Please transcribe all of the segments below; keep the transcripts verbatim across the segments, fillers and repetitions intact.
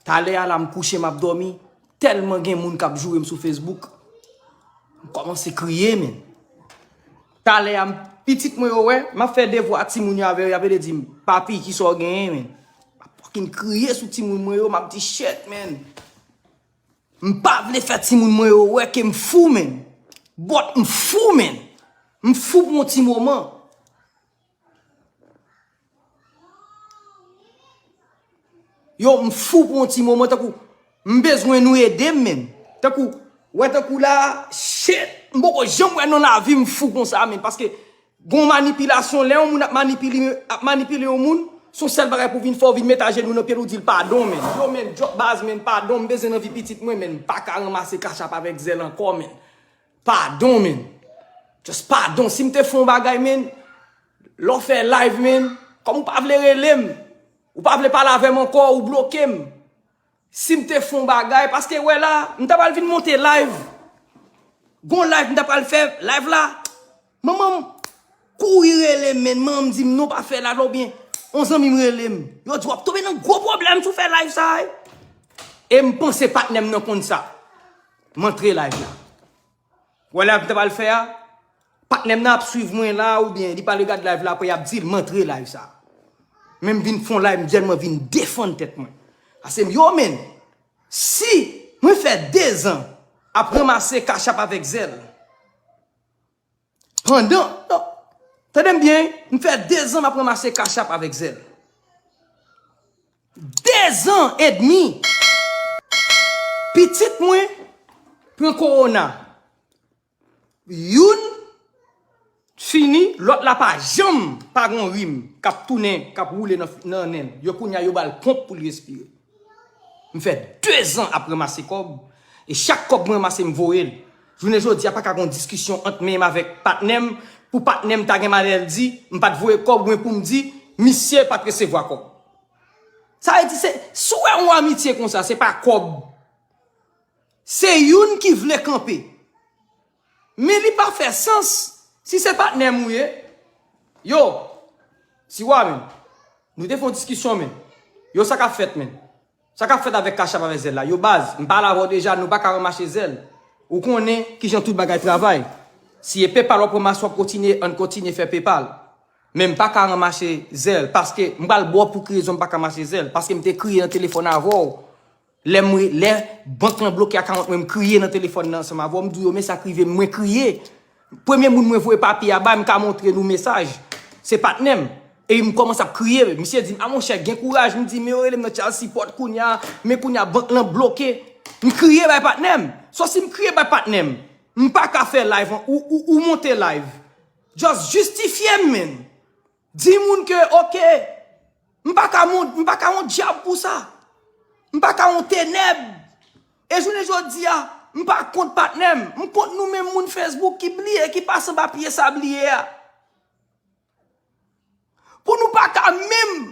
Talè a la, m kouche, m ap dòmi. Tèlman gen moun k ap joure m sou Facebook. M kòmanse kriye, men. Talè a, m, pitit mwen yo wè, m ap fè devwa timoun yo avè yo, y ap rele di m, "Papi, kisa w genyen, men?" M ap fucking kriye sou timoun mwen yo, m ap di, "Shit, men." M pa vle fè timoun mwen yo wè ke m fou, men. But m fou, men. M fou pou yon ti moman. Yo, m fou pou yon ti moman, tankou, m bezwen nou ede m, men. Tankou, wè, tankou la, shit, m poko janm wè nan lavi m fou konsa, men. Paske, gon manipilasyon, lè yon moun ap manipile, ap manipile yon moun, se yon sèl bagay pou vin fè w vin met ajenou nan pye l, ou di l padon, men. Yo, men, djòb baz, men, padon, m bezwen nan vi pitit mwen, men, m pa ka ranmase kachap avèk zèl ankò, men. Padon, men. Just padon. Si m te fè yon bagay, men, lè w fè live, men, kòm ou pa vle rele m, ou pa vle pale avè m ankò, ou bloke m. Si m te fè yon bagay, paske wè la, m ta pral vin monte live. Gon live m ta pral fè, live la, manman m kouri rele m, men, manman m di m, "Non, pa fè live la," oubyen yon zanmi m rele m. Yo di, "W ap tonbe nan gwo pwoblèm si w fè live sa a." E m panse patnè m nan konn sa. M antre live la. Wè live m ta pral fè a, patnè m nan ap swiv mwen la, oubyen li pral regade live la, apre y ap di l, "M antre live sa." Men m vin fè yon live, m tèlman vin defann tèt mwen. Ase m, yo, men, si mwen fè dezan ap ranmase kachap avèk zèl, pandan, non, tande m byen, m fè dezan m ap ranmase kachap avèk zèl. Dezan edmi, pitit mwen pran kowona. Youn fini, lòt la pa janm pa gon rim k ap tounen, k ap woule nan, nan nen l. Yo kounye a, yo ba l ponp pou l respire. M fè dezan ap ranmase kòb, e chak kòb mwen ranmase, m voye l. Jounen jodi a, pa ka gon diskisyon ant men m avèk patnè m, pou patnè m ta gen malèdi, m pa t voye kòb mwen pou m di, misye pa t resevwa kòb. Sa vle di, se, si w wè yon amitye konsa, se pa kòb. Se youn ki vle kanpe. Men li pa fè sans. Si se patnè m ou ye, yo, Siwa, men, nou te fè yon diskisyon, men, yo, sa k ap fèt, men. Sa k ap fèt avèk kachap avèk zèl la? Yo, baz, m pale avè w deja, nou pa ka ranmache zèl. Ou konnen kijan tout bagay travay. Si e PayPal w ap ranmase, w ap kontinye, ann kontinye fè PayPal. Men m pa ka ranmache zèl, paske m pral ba w pou ki rezon m pa ka ranmache zèl. Paske m te kriye nan telefòn avè w. Lè m re-, lè bank lan bloke akawont mwen, m kriye nan telefòn nan ansanm avè w, m di w, "Yo, men sa k rive m," mwen kriye. Premye moun mwen voye papye a bay, m ka montre nou mesaj, se patnè m. E m kòmanse ap kriye. Misye di m, "A monchè, gen kouraj." M di, "Men yo rele m nan child support kounye a, men kounye a bank lan bloke." M kriye bay patnè m. So, si m kriye bay patnè m, m pa ka fè live, ou, ou, ou monte live. Just jistifye m, men. Di moun ke, oke, m pa ka moun, m pa ka yon dyab pou sa. M pa ka yon tenèb. E jounen jodi a, m pa kont patnè m. M kont nou menm moun Facebook ki bliye, ki pase anba pye sabliye a. Pou nou pa ka menm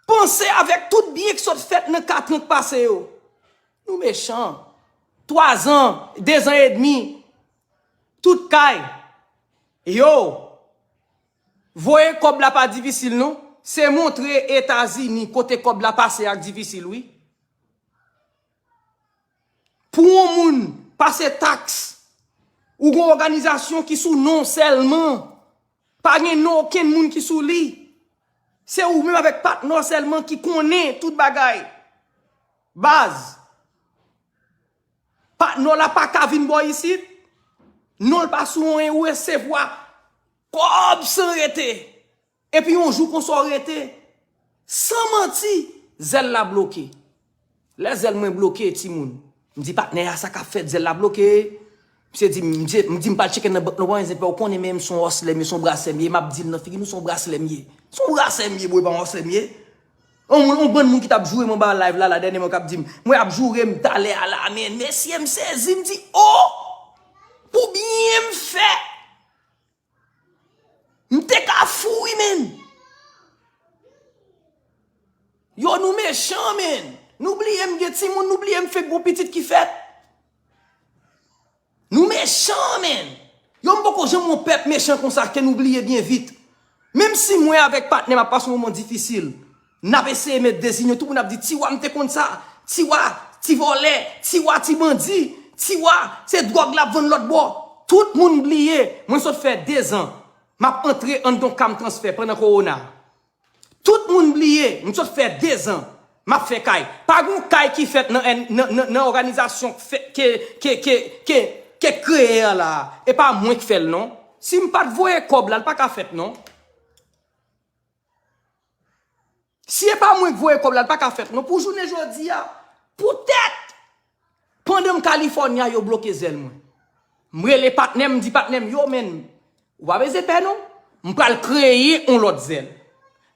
panse avèk tout byen ki sot fèt nan kat an k pase yo. Nou mechan. Twazan, dezan edmi, tout kay. Yo, voye kòb la pa difisil, non. Se montre Etazini kote kòb la pase ak difisil, wi. Pou yon moun pase taks, ou gon òganizasyon ki sou non sèlman. Pa gen non okenn moun ki sou li. Se ou menm avèk patnè w sèlman ki konnen tout bagay. Baz. Patnè w la pa ka vin bò isit. Non l pa sou anyen, ou resevwa kòb san rete. Epi yon jou konsa w rete. San manti, zèl la bloke. Lè zèl mwen bloke, timoun, m di patnè a, "Sa k ap fèt, zèl la bloke?" Misye di, m di, m di, "M pral tcheke nan bank lan, w pa gen zen fè, w konnen, men m se yon hustler m ye, se yon braslè m ye." M ap di l nan figi, "Nou se yon braslè m ye. Se yon braslè m ye, bro, e pa yon hustler m ye." On moun, on bann moun ki t ap joure m anba live la, la, dènyèman, k ap di m, mwen ap joure m talè a la, men mesye, m sezi, m di, "O! Pou byen m fè, m te ka fou, wi, men." Yo, nou mechan, men. Nou bliye m gen timoun, nou bliye m fenk gon pitit ki fèt. Nou mechan, men. Yo, m poko janm wè yon pèp mechan konsa ke nou bliye byen vit. Menm si mwen avèk patnè m ap pase yon moman difisil, N ap eseye met dezinyon, tout moun ap di, "Tiwa, m te konn sa. Tiwa, ti vòlè. Tiwa, ti bandi. Tiwa, se dwòg l ap vann lòt bò." Tout moun bliye. Mwen sot fè dezan. M ap antre anndan yon ka m transfè pandan kowona. Tout moun bliye. M sot fè dezan. M ap fè kay. Pa gen yon kay ki fèt nan, nan, nan, nan òganizasyon k fè, ke, ke, ke, ke, ke kreye an la. E pa mwen k fè l, non. Si m pa t voye kòb la, l pa ka fèt, non. Si e pa mwen k voye kòb la, l pa ka fèt, non. Pou jounen jodi a, poutèt, pandan m California, yo bloke zèl mwen. M rele patnè m, m di patnè m, "Yo, men, ou pa bezwen pè, non. M pral kreye yon lòt zèl."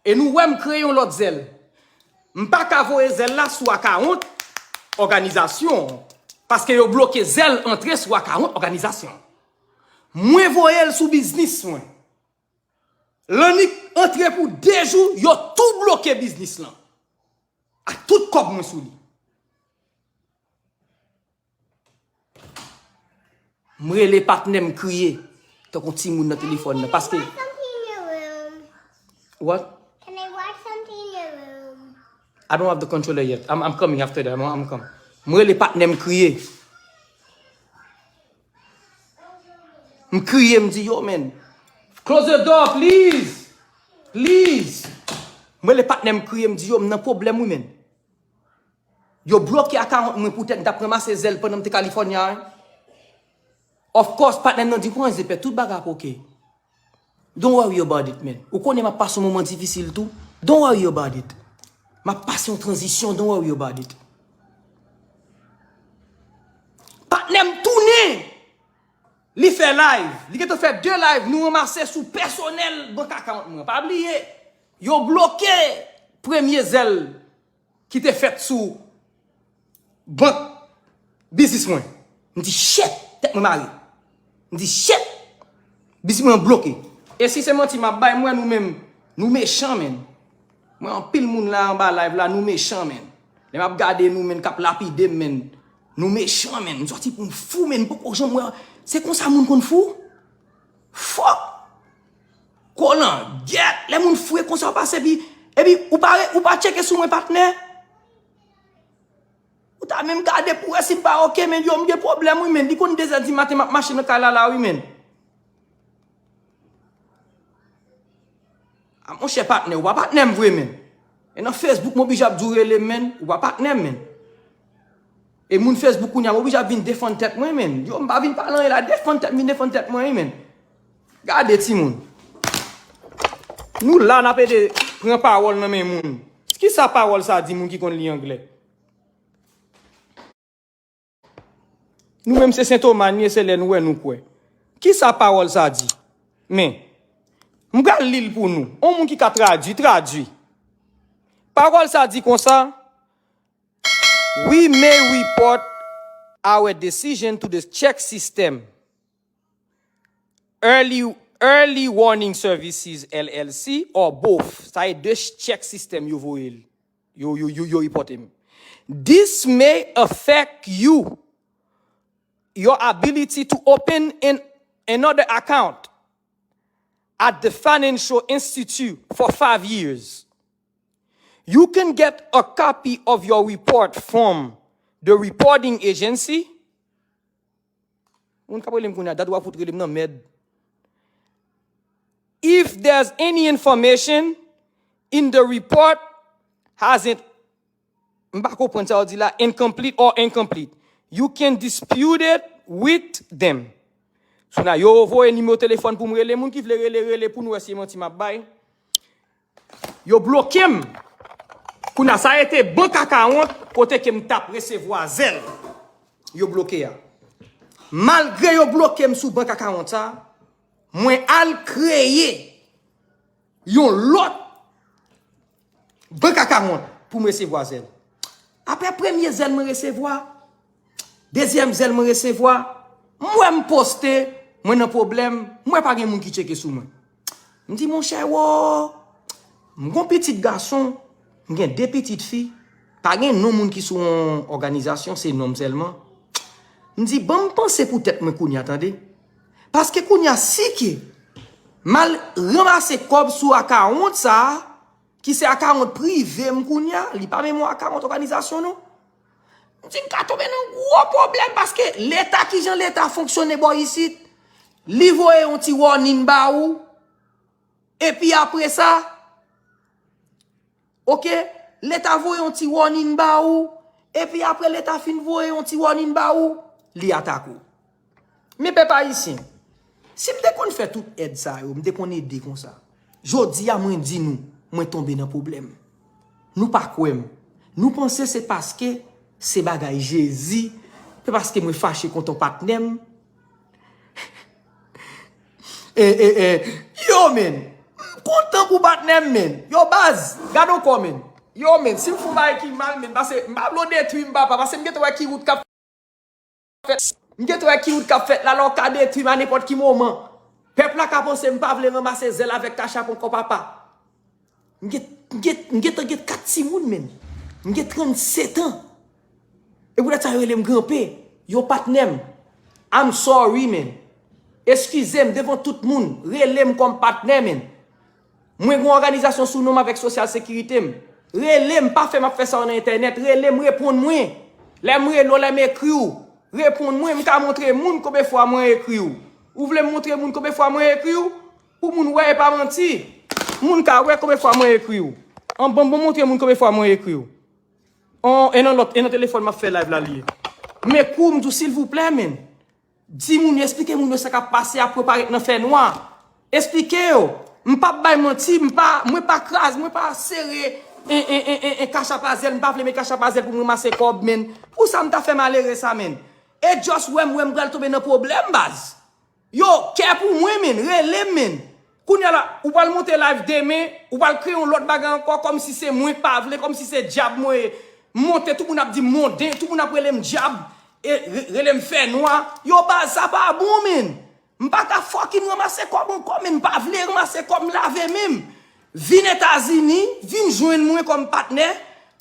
E nou wè m kreye yon lòt zèl. M pa ka voye zèl la sou akawont òganizasyon an, paske yo bloke zèl antre sou akawont òganizasyon an. Mwen voye l sou biznis mwen. Lannik antre pou de jou, yo tou bloke biznis lan. Ak tout kòb mwen sou li. M rele patnè m kriye, tankou timoun nan telefòn nan. Paske. Can I watch something in your room? What? Can I watch something in your room? I don't have the controller yet. I'm, I'm coming after that. I'm, I'm coming. M rele patnè m kriye. M kriye, m di, "Yo, men. Close the door, please. Please." M rele patnè m kriye, m di, "Yo, m nan pwoblèm, wi, men. Yo bloke akawont mwen poutèt m t ap ranmase zèl pandan m te California, wi." Of course, patnè m nan di, "Kòman se pè, tout bagay ap oke. Don't worry about it, man. Ou konnen m ap pase yon moman difisil tou. Don't worry about it. M ap pase yon tranzisyon, don't worry about it." Patnè m tounen. Li fè live. Li gentan fè de live. Nou ranmase sou pèsonèl bank account mwen. Pa bliye, yo bloke premye zèl ki te fèt sou bank biznis mwen. M di, "Shit, tèt mwen mare." M di, "Shit, biznis mwen bloke." E si se manti m ap bay, mwen nou menm, nou mechan, men. Mwen anpil moun la anba live la, nou mechan, men. Lè m ap gade nou, men, k ap lapide m, men. Nou mechan, men. M sòti pou m fou, men. M poko janm wè. Se konsa moun konn fou? Fuck! Kolan, gyèt, lè moun fou e konsa w pase, epi, epi ou pa, ou pa tcheke sou mwen, patnè. Ou ta menm gade pou wè si m pa oke, men, yo, m gen pwoblèm, wi, men. Li konn de zè di maten, m ap mache nan kay la, la, wi, men. A, monchè, patnè, ou pa patnè m vre, men. E nan Facebook, m oblije ap di w rele m, men. Ou pa patnè m, men. E moun Facebook kounye a, m oblije ap vin defann tèt mwen, men. Yo, m pa vin pale anyen la, defann tèt, m vin defann tèt mwen, wi, men. Gade, timoun. Nou la, n ap ede pran pawòl nan men moun. Kisa pawòl sa di, moun ki konn li anglè? Nou menm se sentoman nou ye, se lè nou wè nou kwè. Kisa pawòl sa di? Men, m pral li l pou nou. On moun ki ka tradui, tradui. Pawòl sa di konsa, "We may report our decision to the check system, early, early warning services, L L C, or both." Sa e de check system yo voye l. Yo, yo, yo, yo reporte m. "This may affect you, your ability to open an, another account at the financial institute for five years. You can get a copy of your report from the reporting agency." Moun k ap rele m kounye a, dat w ap fout rele m nan mèd. "If there's any information in the report hasn't," m pa konprann sa yo di la, "incomplete or incomplete, you can dispute it with them." Sou la, yo voye nimewo telefòn pou m rele, moun ki vle rele, rele pou nou wè si e manti m ap bay. Yo bloke m. Kounye a, sa rete bank account kote ke m t ap resevwa zèl. Yo bloke a. Malgre yo bloke m sou bank account sa, mwen al kreye yon lòt bank account pou m resevwa zèl. Apre premye zèl mwen resevwa, dezyèm zèl mwen resevwa, m wè m poste, mwen nan pwoblèm, m wè pa gen moun ki tcheke sou mwen. M di, "Monchè, wo, m gon pitit gason, m gen de pitit fi, pa gen non moun ki sou yon òganizasyon, se non m sèlman." M di, "Ban m panse pou tèt mwen kounye a, tande. Paske kounye a, si ke m al ranmase kòb sou akawont sa a, ki se akawont prive m kounye a, li pa menm yon akawont òganizasyon non. M di m ka tonbe nan gwo pwoblèm paske Leta, kijan Leta fonksyone bò isit, li voye yon ti warning ba ou, epi apre sa, oke, Leta voye yon ti warning ba ou, epi apre Leta fin voye yon ti warning ba ou, li atake w. Men pèp ayisyen, si m te konn fè tout èd sa yo, m te konn ede konsa. Jodi a mwen di nou, mwen tonbe nan pwoblèm. Nou pa kwè m. Nou panse se paske se bagay Jezi, se paske mwen fache kont yon patnè m. E, e, e, yo, men, m kontan pou patnè m, men. Yo, baz, gad ankò, men. Yo, men, si m fè yon bagay ki mal, men, pase m pa vle w detwi m, papa, pase m gentan wè ki wout k ap fèt. M gentan wè ki wout k ap fèt la, la w ka detwi m a nenpòt ki moman. Pèp la ka panse m pa vle ranmase zèl avèk kachap ankò, papa. M gen, m gen, m gentan gen kat timoun, men. M gen trannsetan. E poutèt sa yo rele m granpe. Yo patnè m. I'm sorry, men. Eskize m devan tout moun. Rele m kòm patnè, men. Mwen gen yon òganizasyon sou non m avèk Sosyal Sekirite m. Rele m, pa fè m ap fè sa yo nan entènèt. Rele m, reponn mwen. Lè m rele w, lè m ekri w, reponn mwen. M ka montre moun konbyen fwa mwen ekri w. Ou vle m montre moun konbyen fwa mwen ekri w? Pou moun wè e pa manti. Moun ka wè konbyen fwa mwen ekri w. An, ban m, ban m montre moun konbyen fwa mwen ekri w. An, e nan lòt, e nan telefòn m ap fè live la li ye. Men kou m di w, silvouplè, men. Di moun yo, esplike moun yo sa k ap pase a pou yo pa ret nan fènwa. Esplike yo. M p ap bay manti, m pa, mwen pa kraze, mwen pa sere en, en, en, en, en kachap a zèl, m pa vle met kachap a zèl pou m ranmase kòb, men. Pou sa m ta fè malere sa, men. E just wè m, wè m pral tonbe nan pwoblèm, baz. Yo, kè pou mwen, men, rele m, men. Kounye a la, ou pral monte live demen, ou pral kreye yon lòt bagay ankò, kòmsi se mwen k pa vle, kòmsi se dyab mwen ye. M monte, tout moun ap di m monden, tout moun ap rele m dyab, e re- rele m fènwa. Yo, baz, sa pa bon, men. M pa ka fucking ranmase kòb ankò, men. M pa vle ranmase kòb, m lave men m. Vin Etazini, vin jwenn mwen kòm patnè.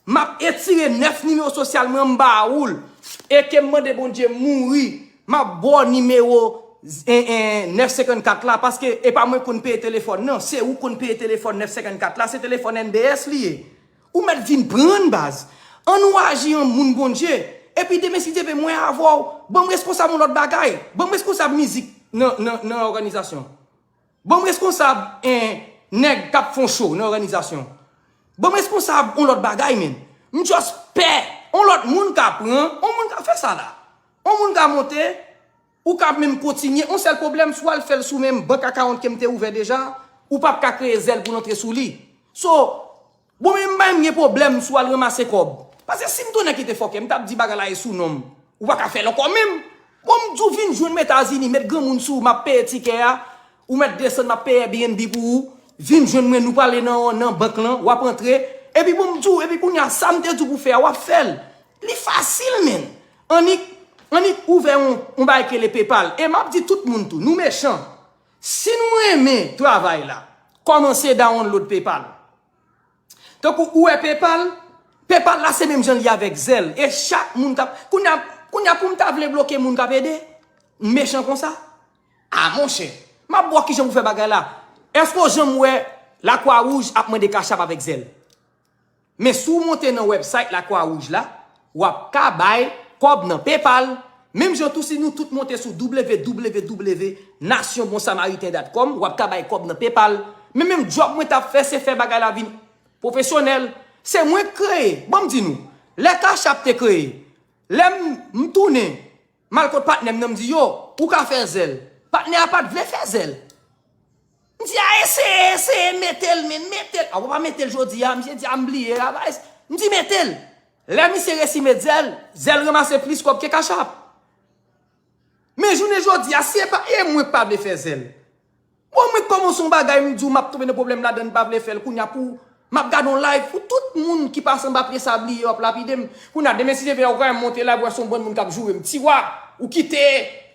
M ap etire nèf nimewo sosyal mwen, m ba ou l. E ke m mande Bondye mouri, m ap ba w nimewo, en, en, nèf senkannkat la, paske e pa mwen k konn peye telefòn nan, se ou k konn peye telefòn nèf senkannkat la, se telefòn N B S li ye. Ou mèt vin pran n, baz. Ann nou aji an moun Bondye. Epi demen, si Dye vle, mwen avè w. Ban m reskonsab yon lòt bagay. Ban m reskonsab mizik nan, nan, nan òganizasyon. Ban m reskonsab, en, nèg k ap fè yon show nan òganizasyon. Ban m reskonsab yon lòt bagay, men. M just pè. Yon lòt moun ka pran, yon moun ka fè sa la. Yon moun ka monte, ou ka menm kontinye. Yon sèl pwoblèm, si w al fè l sou menm bank account ke m te ouvè deja, ou p ap ka kreye zèl pou l antre sou li. So, bon, men m pa menm gen pwoblèm si w al ranmase kòb. Paske si m tounen kite fòkè, m t ap di bagay la e sou non m. Ou pa ka fè l ankò menm. Bon, m di w vin jwenn m Etazini, met granmoun sou ou, m ap peye tikè a. Ou mèt desann, m ap peye Airbnb pou ou. Vin jwenn mwen, nou prale nan, nan bank lan, w ap antre. Epi bon, m di w, epi kounye a, sa m te di w pou fè a, w ap fè l. Li fasil, men. Annik, annik ouvè yon, yon bagay ki rele PayPal. E m ap di tout moun tou, nou mechan. Si nou renmen travay la, kòmanse download PayPal. Tankou ou wè PayPal, PayPal la se menm jan li avèk Zelle. E chak moun k ap, kounye a, kounye a pou m ta vle bloke moun k ap ede, m mechan konsa? A monchè, m ap ba w kijan pou fè bagay la. Èske w janm wè Lakwa Wouj ap mande Cash App avèk Zelle? Men si w monte nan website Lakwa Wouj la, w ap ka bay kòb nan PayPal. Menm jan tou si nou tout monte sou w w w nasyon bon samariten dot com, w ap ka bay kòb nan PayPal. Men menm djòb mwen t ap fè, se fè bagay la vin pwofesyonèl. Se mwen k kreye. Ban m di nou, lè Cash App te kreye, lè m, m tounen, m al kot patnè m nan, m di, yo, ou ka fè Zelle. Patnè a pa t vle fè Zelle. M di, a eseye, eseye, mete l, men, mete l. A, w pa mete l jodi a, misye di, a, m bliye, a, pa es-, m di, mete l. Lè misye resi met Zelle, Zelle ranmase plis kòb ke Cash App. Men jounen jodi a, si e pa, e mwen k pa vle fè Zelle. Bon, mwen kòmanse yon bagay, m di w m ap tonbe nan pwoblèm ladan l, m pa vle fè l. Kounye a pou m ap gade yon live pou tout moun ki pase anba pye sa bliye, w ap lapide m. Kounye a, demen si Dye vle, w kwè m monte live, w wè se yon bann moun k ap joure m. Tiwa, ou kite,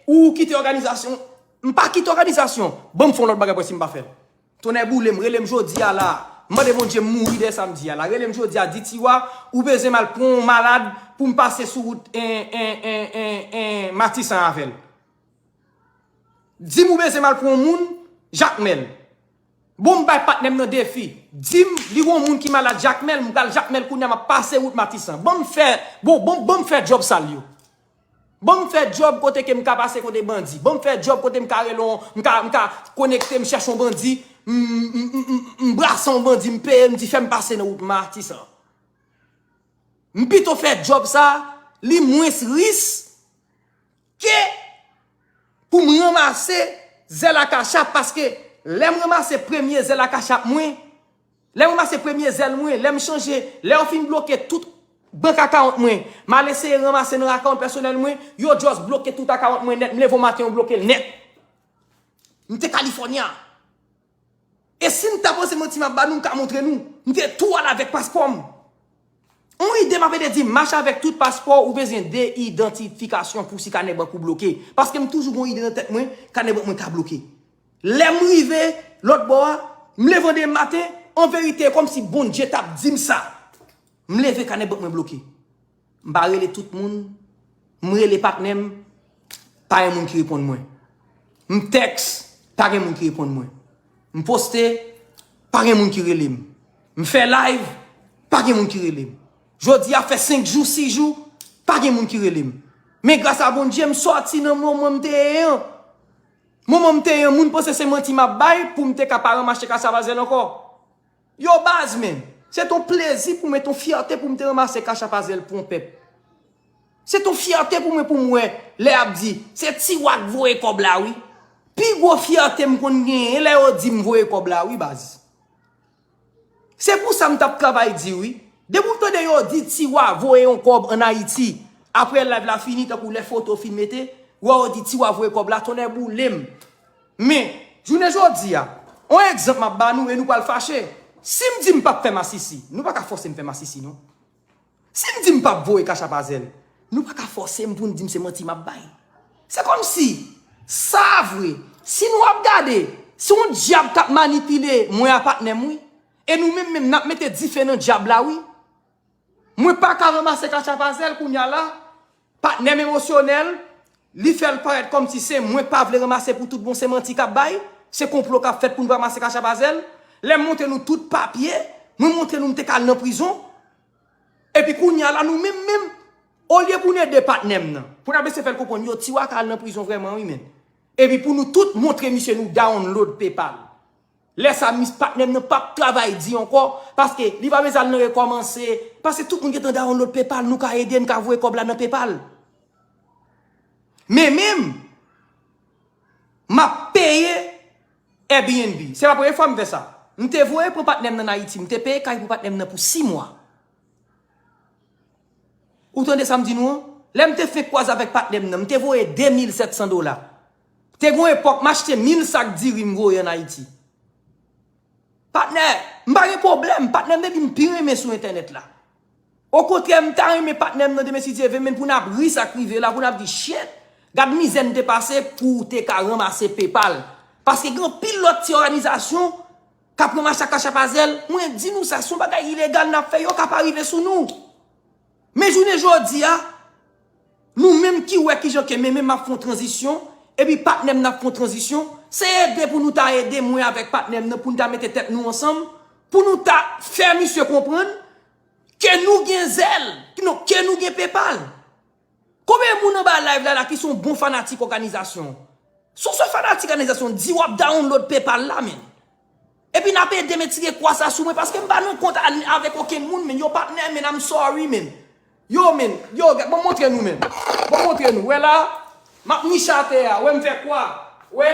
ou kite òganizasyon. M pa kite òganizasyon. Ban m fè yon lòt bagay pou wè si m pa fè l. Tonnè boule m, rele m jodi a la. M mande Bondye m mouri dèyè sa m di a la. Rele m jodi a, di Tiwa, ou bezwen m al pran yon malad pou m pase sou wout en, en, en, en, en Matisan avè l. Di m ou bezwen m al pran yon moun, Jakmèl. Bon, m bay patnè m nan defi. Di m, li gon moun ki malad Jakmèl, m pral Jakmèl kounye a, m ap pase wout Matisan. Ban m fè, bon, bon, ban m fè djòb sal yo. Ban m fè djòb kote ke m ka pase kote bandi. Ban m fè djòb kote m ka rele on, m ka, m ka konekte, m chèche on bandi, m, m, m, m, m brase on bandi, m peye, m di fè m pase nan wout Matisan. M pito fè djòb sa, li mwens ris ke pou m ranmase zèl a Cash App, paske lè m ranmase premye zèl a Cash App mwen, lè m ranmase premye zèl mwen, lè m chanje, lè yo fin bloke tout bank account mwen, m al eseye ranmase nan account pèsonèl mwen, yo just bloke tout account mwen nèt, m leve yon maten yo bloke l nèt. M te California. E si m ta panse manti m ap ba nou, m ka montre nou. M te tou al avèk paspò m. On ide m ap ede di, mache avèk tout paspò, ou bezwen de idantifikasyon pou si kanè bank ou bloke. Paske m toujou gon ide nan tèt mwen, kanè bank mwen ka bloke. Lè m rive lòt bò a, m leve demen maten, an verite, e kòmsi Bondye t ap di m sa. M leve, kanè bank mwen bloke. M pa rele tout moun, m rele patnè m, pa gen moun ki reponn mwen. M tèks, pa gen moun ki reponn mwen. M poste, pa gen moun ki rele m. M fè live, pa gen moun ki rele m. Jodi a fè senk jou, sis jou, pa gen moun ki rele m. Men gras a Bondye, m sòti nan moman m te ye an. Moman m te ye an, moun panse se manti m ap bay pou m te ka pa ranmase Cash App Azèl ankò. Yo baz, men, se t on plezi pou mwen, t on fyète pou m te ranmase Cash App Azèl pou on pèp. Se t on fyète pou mwen pou m wè lè y ap di, se Tiwa k voye kòb la wi. Pi gwo fyète m konn genyen lè yo di m voye kòb la wi, baz. Se pou sa m t ap travay di wi. Depi w tande yo di Tiwa voye yon kòb ann Ayiti, apre live la fini, tankou lè foto fin mete, w wè yo di Tiwa voye kòb la, tonnè boule m. Men, jounen jodi a, on egzanp m ap ba nou e nou pral fache. Si m di m p ap fè masisi, nou pa ka fòse m fè masisi non. Si m di m p ap voye Cash App Azèl, nou pa ka fòse m pou n di m se manti m ap bay. Se kòmsi, sa vre, si nou ap gade, se yon dyab k ap manipile mwen a patnè m wi. E nou menm menm n ap mete dife nan dyab la wi. Mwen pa ka ranmase Cash App Azèl kounye a la. Patnè m emosyonèl, li fè l parèt kòmsi se mwen k pa vle ranmase pou tout bon, se manti k ap bay, se konplo k ap fèt pou n pa ranmase Cash App Azèl. Lè m montre nou tout papye, mwen montre nou m te ka al nan prizon. Epi kounye a la nou menm menm, olye pou n ede patnè m nan, pou n ap eseye fè l konprann yo Tiwa ka al nan prizon vrèman wi men. Epi pou nou tout montre misye nou download PayPal. Lè sa mis patnè m nan p ap travay di ankò, paske li pa bezwen al nan rekòmanse, paske tout moun gentan download PayPal, nou ka ede, n ka voye kòb la nan PayPal. Men menm, m ap peye Airbnb. Se pa premye fwa m fè sa. M te voye pran patnè m nan Ayiti, m te peye kay pou patnè m nan pou sis mwa. Ou tande sa m di nou an? Lè m te fenk kwaze avèk patnè m nan, m te voye de mil sèt san dola. Te gon epòk m achte mil sak diri m voye ann Ayiti. Patnè, m pa gen pwoblèm, patnè m depi m pi renmen sou entènèt la. Okontrè, m ta renmen patnè m nan demen si Dye vle, men pou n ap ri sa k rive la, pou n ap di shit, gad mizè n te pase pou w te ka ranmase PayPal. Paske gen anpil lòt ti òganizasyon k ap ranmase ak Cash App Azèl, mwen di nou sa, se yon bagay ilegal n ap fè, yo ka pa rive sou nou. Men jounen jodi a, nou menm ki wè kijan ke men menm m ap fè yon tranzisyon, epi patnè m n ap fè yon tranzisyon, se ede pou nou ta ede mwen avèk patnè m nan, pou n ta mete tèt nou ansanm, pou nou ta fè misye konprann ke nou gen zèl, ke nou, ke nou gen PayPal. Konbyen moun anba live la, la ki se yon bon fanatik òganizasyon? Si w se fanatik òganizasyon, di w ap download PayPal la, men. Epi n ap ede m etire kwa sa sou mwen, paske m pa nan kont a, avèk okenn moun, men. Yo patnè, men, I'm sorry, men. Yo, men, yo, gad, ban m montre nou, men. Ban m montre nou. Wè la, m ap niche atè a. Wè m fè kwa. Wè,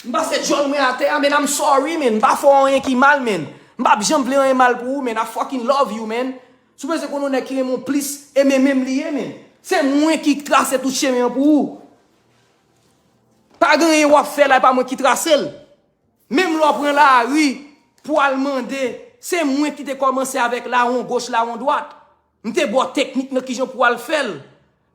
m pase djòl mwen atè a, men, I'm sorry, men. M pa fè w anyen ki mal, men. M p ap janm vle anyen mal pou ou, men. I fucking love you, men. Si w bezwen konn yon nèg ki renmen w plis, e men menm li ye, men. Se mwen ki trase tout chemen an pou ou. Pa gen anyen w ap fè la, e pa mwen ki trase l. Menm lè w pran lari pou w al mande, se mwen ki te kòmanse avèk lawon goch, lawon dwat. M te ba w teknik nan kijan pou w al fè l.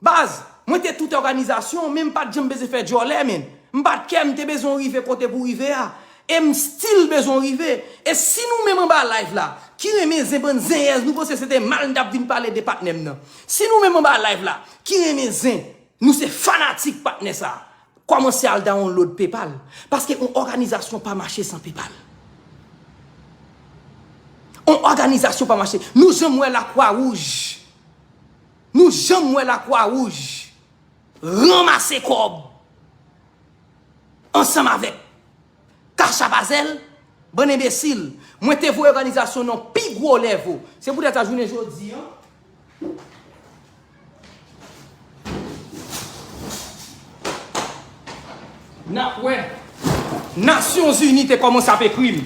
Baz, mwen te tout òganizasyon, men m pa t janm bezwen fè djòlè, men. M pa t kè, m te bezwen w rive kote pou w rive a. E m still bezwen w rive. E si nou menm anba live la, ki renmen zen, bann zenyèz, nou panse se te mal n t ap vin pale de patnè m nan. Si nou menm anba live la, ki renmen zen, nou se fanatik patnè sa, kòmanse al download PayPal. Paske yon òganizasyon pa mache san PayPal. On òganizasyon pa mache. Nou janm wè Lakwa Wouj. Nou janm wè Lakwa Wouj ranmase kòb ansanm avèk Kacha Pazel, bann enbesil. Mwen te voye òganizasyon nan pi gwo level. Se poutèt sa jounen jodi an, n ap wè Nasyonzini te kòmanse ap ekri m.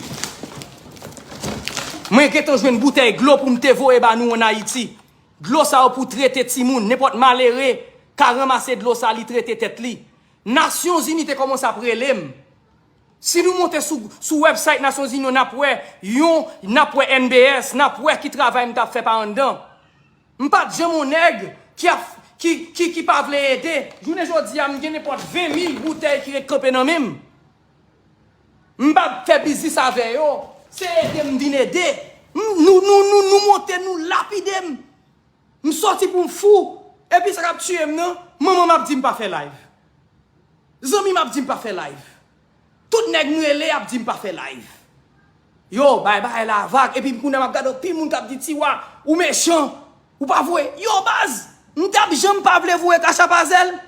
Mwen gentan jwenn boutèy dlo pou m te voye ba nou ann Ayiti. Dlo sa yo pou trete timoun. Nenpòt malere ka ranmase dlo sa, li trete tèt li. Nasyonzini te kòmanse ap rele m. Si nou monte sou, sou website Nasyonzini yo, n ap wè yon, n ap wè N B S, n ap wè ki travay m t ap fè pa anndan. M pa t janm yon nèg ki ap, ki, ki, ki pa vle ede. Jounen jodi a, m gen nenpòt ven mil boutèy ki ret kanpe nan men m. M pa fè biznis avè yo. Se ede m vin ede. M, nou, nou, nou, nou monte, nou lapide m. M sòti pou m fou. Epi sa k ap tiye m nan, manman m ap di m pa fè live. Zanmi m ap di m pa fè live. Tout nèg m rele ap di m pa fè live. Yo, bay bagay la vag. Epi kounye a m ap gade anpil moun k ap di, "Tiwa, ou mechan. Ou pa voye." Yo, baz, m t ap janm pa vle voye Kacha Pazel.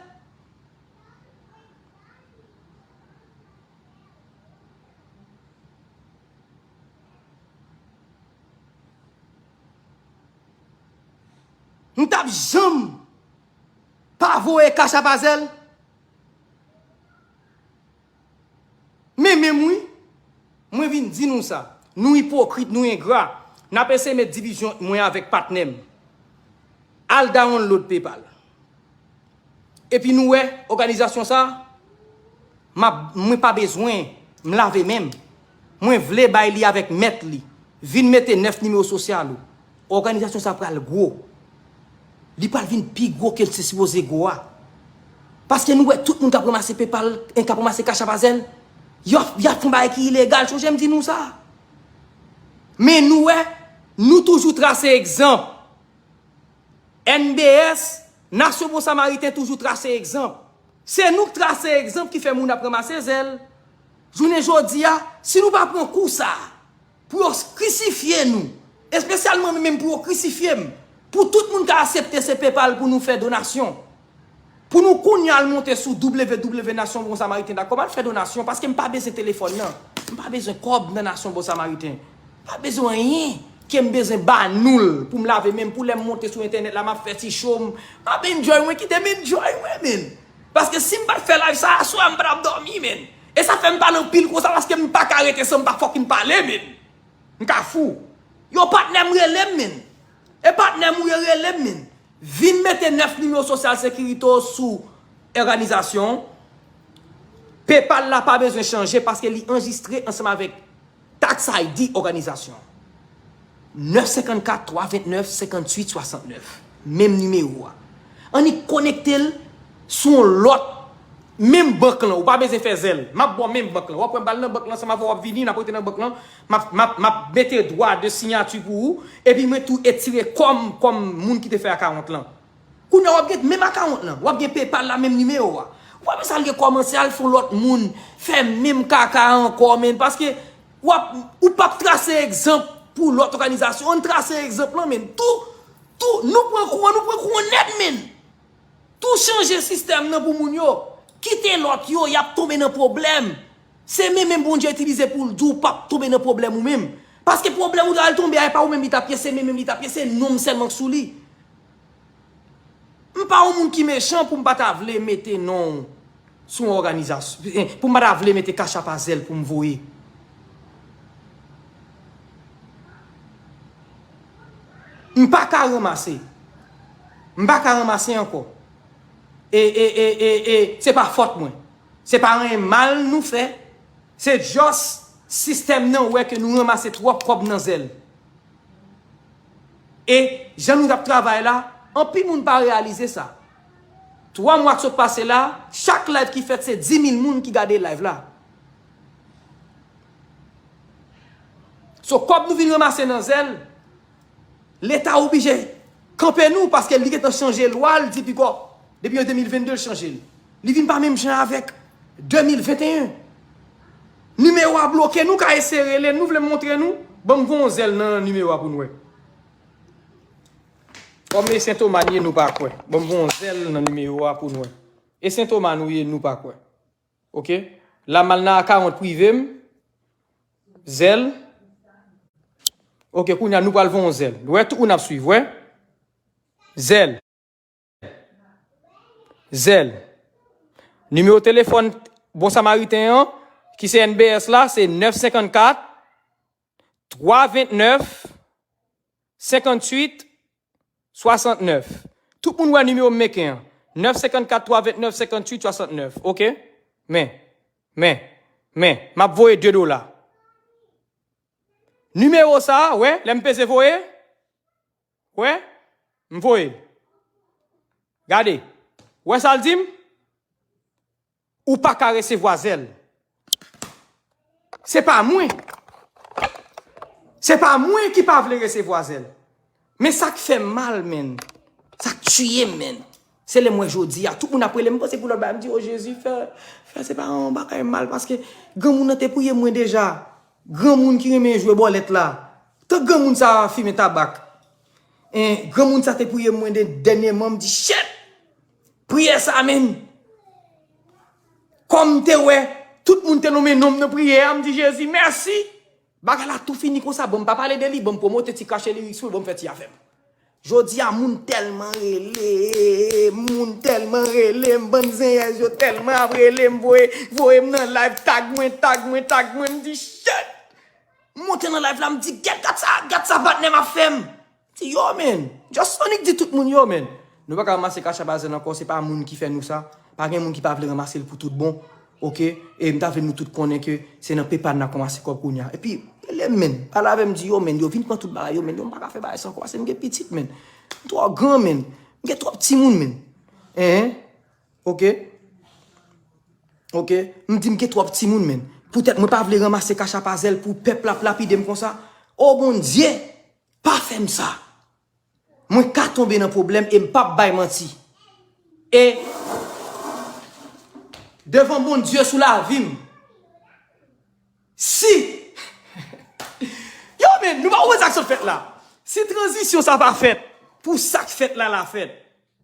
M t ap janm pa voye Kacha Pazel. Men menm wi, mwen vin di nou sa. Nou ipokrit, nou engra. N ap eseye met divizyon mwen avèk patnè m. Al download PayPal. Epi nou wè, òganizasyon sa, m ap, mwen pa bezwen, m lave men m. Mwen vle bay li avèk mèt li. Vin mete nèf nimewo sosyal ou. Òganizasyon sa pral gwo. Li pral vin pi gwo ke l te sipoze gwo a. Paske nou wè tout moun k ap ranmase PayPal, k ap ranmase Cash App Zelle, y ap, y ap fè yon bagay ki ilegal. Sonje m di nou sa. Men nou wè, nou toujou trase egzanp. N B S, Nasyon Bon Samariten toujou trase egzanp. Se nou k trase egzanp ki fè moun ap ranmase zèl. Jounen jodi a, si nou pa pran kou sa a, pou yo krisifye nou, espesyalman nou menm pou yo krisifye m, pou tout moun ka aksepte se PayPal pou nou fè donasyon. Pou nou kounye a al monte sou W W W nasyon bon samariten dot com al fè donasyon, paske m pa bezwen telefòn nan. M pa bezwen kòb nan nasyon bon samariten. Pa bezwen anyen ke m bezwen ba nou l pou m lave men m, pou lè m monte sou entènèt la, m ap fè ti show m. M ap enjoy mwen, kite m enjoy mwen, men. Paske si m pa t fè live sa, aswè a m pa t ap dòmi, men. E sa fè m pale anpil konsa, paske m pa ka rete san m pa fucking pale, men. M ka fou. Yo, patnè m rele m, men. E patnè m ou ye rele m, men. Vin mete nèf nimewo sosyal sekirite w sou òganizasyon. PayPal la pa bezwen chanje paske li anrejistre ansanm avèk tax I D òganizasyon. Nèf senkannkat twa vennèf senkantuit swasantnèf. Menm nimewo a. Annik konekte l sou yon lòt, menm bank lan, ou pa bezwen fè zèl. M ap ba w menm bank lan. W ap wè m pral nan bank lan, ansanm avè w w ap vini, n ap rete nan bank lan. M ap, m ap, m ap mete dwa de siyati pou ou, epi mwen tou etire kò m kòm moun ki te fè akawont lan. Kounye a w ap gen menm akawont lan, w ap gen PayPal la, menm nimewo a. W ap sa l gen kòmanse al fè yon lòt moun, fè menm kaka ankò, men, paske w ap, ou p ap trase egzanp pou lòt òganizasyon. Ann trase egzanp lan, men. Tou, tou, nou pran kou an, nou pran kou an nèt, men. Tou chanje sistèm nan pou moun yo. Kite lòt yo, y ap tonbe nan pwoblèm. Se men menm Bondye itilize pou l di w p ap tonbe nan pwoblèm ou menm. Paske pwoblèm ou t al tonbe a, e pa ou menm li t ap ye, se men menm li t ap ye, se non m sèlman k sou li. M pa yon moun ki mechan pou m pa ta vle mete non w sou yon òganizasyon, eh, pou m pa ta vle mete kachap a zèl pou m voye. M pa ka ranmase. M pa ka ranmase ankò. E, e, e, e, e, se pa fòt mwen. Se pa anyen mal nou fè. Se just sistèm nan wè ke nou ranmase twòp kòb nan zèl. E jan nou t ap travay la, anpil moun pa reyalize sa. Twa mwa k sot pase la, chak live ki fèt, se di mil moun ki gade live la. So, kòb nou vin ranmase nan zèl, Leta oblije kanpe nou, paske li gentan chanje lwa, l di pikò, depi an de mil vennde, l chanje l. Li vin pa menm jan avèk de mil venteyen. Nimewo a bloke, nou ka eseye rele, nou vle montre nou, Ban m voye yon zèl nan nimewo a pou n wè. Kòm e Sentoma n ye, nou pa kwè. Ban m voye yon zèl nan nimewo a pou n wè. E Sentoma nou ye, nou pa kwè. Oke? La m al nan akawont prive m. Zèl. Oke, kounye a nou pral voye yon zèl. Wè, tout moun ap swiv, wè. Zèl. Zèl. Nimewo telefòn Bon Samariten an, ki se N B S la, se nèf senkannkat, twa vennèf, senkannwit, swasantnèf. Tout moun wè nimewo m meken an. Nèf senkannkat, twa vennèf, senkannwit, swasantnèf. Oke? Men, men, men, m ap voye de dola. Nimewo sa a, wè, lè m peze voye, wè, m voye. Gade. Wè sa l di m? Ou pa ka resevwa zèl. Se pa mwen. Se pa mwen ki pa vle resevwa zèl. Men sa k fè m mal, menn. Sa k tiye m, menn. Se lè m wè jodi a, tout moun ap rele m, m panse pou lòt bagay, m di, "O Jezi, fè, fè se pa yon bagay mal," paske granmoun nan te priye mwen deja. Granmoun ki renmen jwe bòlèt la. Tan granmoun sa a fimen tabak. En, granmoun sa te priye mwen de, dènyèman, m di, "Shit! Priyè sa, menn!" Kòm m te wè, tout moun te nonmen non m nan priyè a, m di, "Jezi, mèsi!" Bagay la tou fini konsa, bon, m pa pale de li, bon, m pwomote ti kache lirik sou l, bon, m fè ti afè m. Jodi a, moun tèlman rele m, moun tèlman rele m, bann zenyèz yo tèlman ap rele m, voye, voye m nan live, tag mwen, tag mwen, tag mwen, m di, "Shit!" M monte nan live la, m di, "Gèt, gad sa, gad sa patnè m ap fè m." Di, "Yo, man, Just Sonic di tout moun, yo, man. Nou pa ka ranmase Cash App a Zelle ankò, se pa moun ki fè nou sa. Pa gen moun ki pa vle ranmase l pou tout bon, oke? E m ta vle nou tout konnen ke se nan PayPal n ap ranmase kòb kounye a. Epi, rele m, man. Pale avè m, di, yo, man, yo vin pran tout bagay yo, man. Yo, m pa ka fè bagay sa ankò, paske m gen pitit, man. M twò gran, man. M gen twòp timoun, man. Hein? Oke? Oke? M di m gen twòp timoun, man. Poutèt mwen pa vle ranmase Cash App a Zelle pou pèp la ap lapide m konsa. O Bondye, pa fè m sa. Mwen ka tonbe nan pwoblèm e m p ap bay manti. E devan Bondye sou lavi m, si, yo, men, nou pa wè sa k sot fèt la. Si tranzisyon sa pa fèt, pou sa k fèt la, la fèt.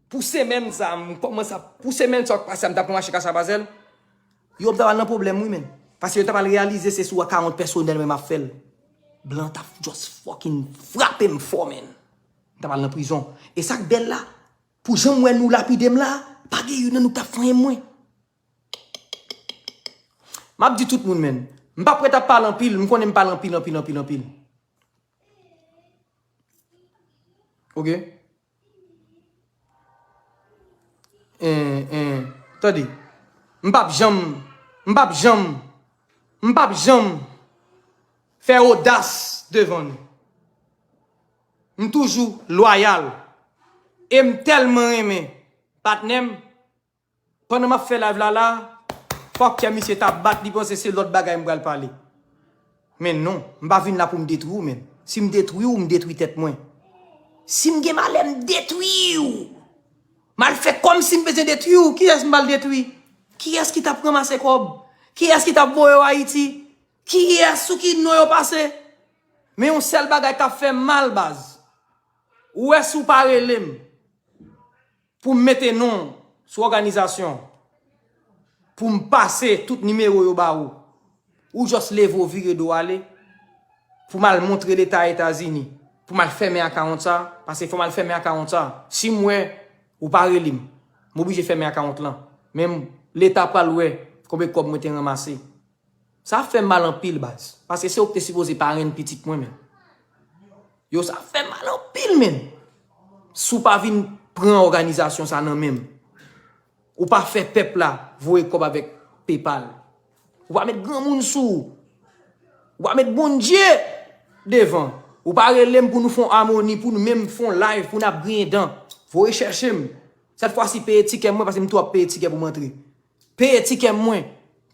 Pou semèn sa, m kòmanse ap, pou semèn sa k pase a, m t ap pran mache Cash App a Zelle, yo, m t ap al nan pwoblèm, wi, men. Paske yo t ap al reyalize se sou akawont pèsonèl mwen m ap fè l. Blan t ap just fucking frape m fò, men. M t ap al nan prizon. E sa k bèl la, pou jan m wè nou lapide m la, pa gen youn nan nou k t ap fanyen mwen. M ap di tout moun, men. M p ap ret ap pale anpil, m konnen m pale anpil, anpil, anpil, anpil. Oke? En, en, tande. M p ap janm, m p ap janm, m p ap janm fè odas devan nou. M toujou lwayal. E m tèlman renmen patnè m. Pandan m ap fè live la la, fòk kè misye ta bat, li panse se lòt bagay m pral pale. Men non, m pa vin la pou m detwi w, men. Si m detwi w, m detwi tèt mwen. Si m gen malè, m detwi w. M al fè kòmsi m bezwen detwi w. Kiyès m pral detwi? Kiyès ki t ap ranmase kòb? Kiyès ki t ap voye w Ayiti? Kiyès, sou ki non yo pase? Men yon sèl bagay k ap fè m mal, baz. Ou wè, si w pa rele m pou m mete non sou òganizasyon, pou m pase tout nimewo yo ba ou, ou just leve w vire do w ale, pou m al montre Leta Etazini, pou m al fèmen akawont sa, paske fò m al fèmen akawont sa. Si m wè ou pa rele m, m oblije fèmen akawont lan. Men m, Leta pral wè konbyen kòb mwen te ranmase. Sa fè m mal anpil, baz. Paske se ou ki te sipoze parenn pitit mwen, men. Yo, sa fè m mal anpil, men. Si w pa vin pran òganizasyon sa nan men m, ou pa fè pèp la voye kòb avèk PayPal, ou pa met granmoun sou ou, ou pa met Bondye devan, ou pa rele m pou nou fè yon amoni, pou nou menm fè yon live, pou n ap griyen dan, voye chèche m. Sèt fwa si peye tikè mwen, paske m twò ap peye tikè pou m antre. Peye tikè mwen,